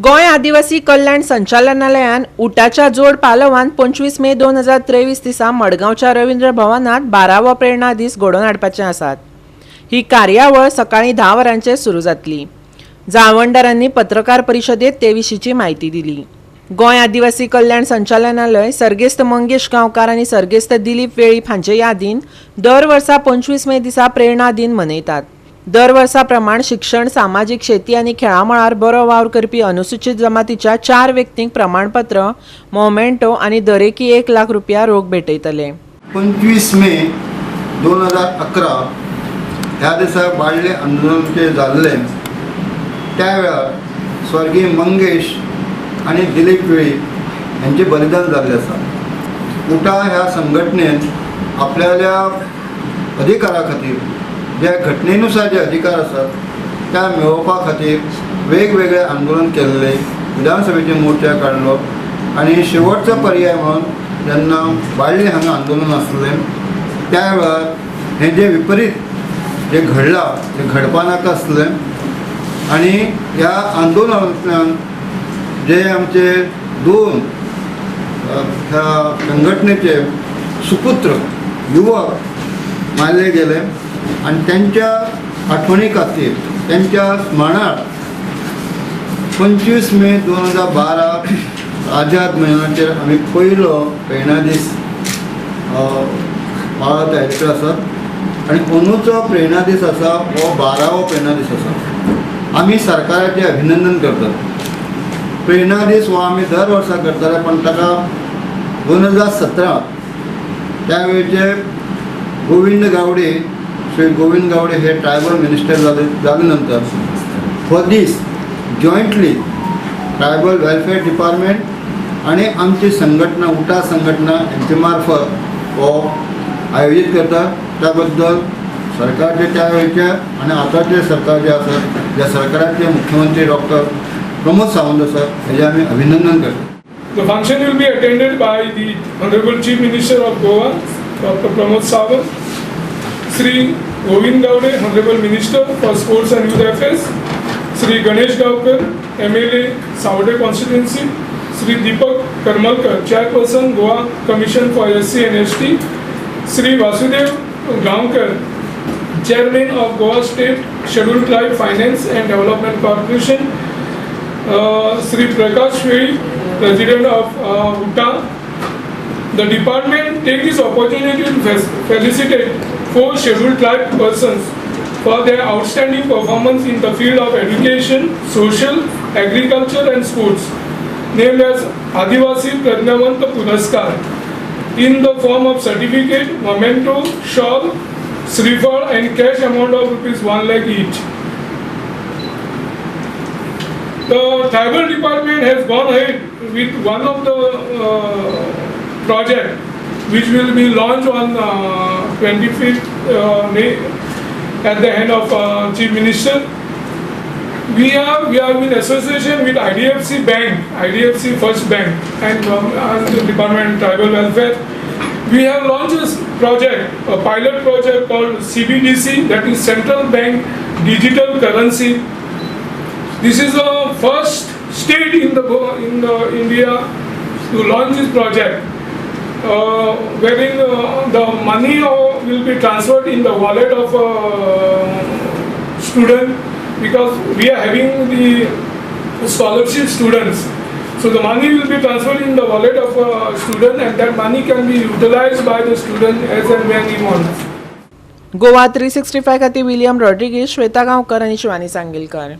गोंय आदिवासी कल्याण संचालनालयान उटाच्या जोड पालवान 25 मे 2023 दिसा मडगांवच्या रवींद्र भवनात 12वो प्रेरणा दीस घडोवन हाडपाचे आसात. ही कार्यावळ सकाळी 10 वरांचेर सुरू जातली. जाळवणदारांनी पत्रकार परिशदेत ते विशींची म्हायती दिली. गोंय आदिवासी कल्याण संचालनालय सर्गेस्त मंगेश गांवकार आनी सर्गेस्त दिलीप वेळीप हांचे यादीन दर वर्सा 25 मे दिसा प्रेरणा दिन मनयतात. दर वर्सा प्रमाण शिक्षण, सामाजीक, शेती आनी खेळां मळार बरो वावर करपी अनुसूचित जमातीच्या चार व्यक्तींक प्रमाणपत्र, मोमेंटो आनी दरेकी 1 लाख रुपया रोख भेटयतले. 25 मे 2011 ह्या दिसा बाळ्ळे आंदोलन जे जाल्लें, त्या वेळार स्वर्गीय मंगेश आनी दिलीप वेळीप हेंचें बलिदान जाल्लें आसा. उटा ह्या संघटनेन आपल्याल्या अधिकारा खातीर, ज्या घटनेनुसार जे अधिकार आसात त्या मेळोवपा खातीर वेगवेगळे आंदोलन केल्ले, विधानसभेचे मोर्चा काडलो आनी शेवटचो पर्याय म्हणून जेन्ना बाळ्ळी हांगा आंदोलन आसलें, त्या वेळार हें जें विपरीत जें घडलां तें घडपा नाका आसलें. आनी ह्या आंदोलनांतल्यान जे आमचे दोन ह्या संघटनेचे सुपुत्र युवक मारले गेले आनी त्यांच्या आठवणी खातीर, त्यांच्या स्मरणार्थ 25 मे 2012 आझाद मैदानाचेर आमी पयलो प्रेरणा दीस पाळत आयिल्ले आसात आनी अंदूचो प्रेरणा दीस आसा हो 12वो प्रेरणा दीस आसा. आमी सरकाराचें अभिनंदन करतात. प्रेरणा दीस हो आमी दर वर्सा करताले, पण ताका 2017 त्या वेळचे गोविंद गावडे, श्री गोविंद गावडे हे ट्रायबल मिनिस्टर जाले. जाले नंतर हो दीस जॉयंटली ट्रायबल वेलफेअर डिपार्टमेंट आणि आमची संघटना, उटा संघटना यांचे मार्फत हो आयोजीत करतात. त्याबद्दल सरकारचे त्यावेळचे आणि आताचे सरकार जे आसा, ज्या सरकाराचे मुख्यमंत्री डॉक्टर प्रमोद सावंत आसा, हेजे आमी अभिनंदन करतात. The function will be attended by the Honorable Chief Minister of Goa, Dr. Pramod Sawant, Sri Govind Gaude, Honorable Minister for Sports and Youth Affairs, Sri Ganesh Gaonkar, MLA, Savode Constituency, Sri Deepak Karmalkar, Chairperson, Goa Commission for SC and ST, Sri Vasudev Gaonkar, Chairman of Goa State Scheduled Tribe Finance and Development Corporation, Sri Prakash Velip, President of UTA. The department take this opportunity to felicitate four scheduled tribe persons for their outstanding performance in the field of education, social, agriculture and sports, named as Adivasi Prajnavant Puraskar, in the form of certificate, memento, shawl, srifal and cash amount of rupees 1 lakh each. The tribal department has gone ahead with one of the project which will be launched on 25th May at the hand of Chief Minister. We are in association with IDFC Bank, IDFC First Bank and the Department of Tribal Welfare. We have launched this project, a pilot project called CBDC, that is Central Bank Digital Currency. This is the first state in the India to launch this project, wherein the money will be transferred in the wallet of a student, because we are having the scholarship students. So the money will be transferred in the wallet of a student and that money can be utilized by the student as and when he wants. Goa 365 खातीर William Rodrigues, Shweta Gaonkar आनी शिवानी सांगेलकर.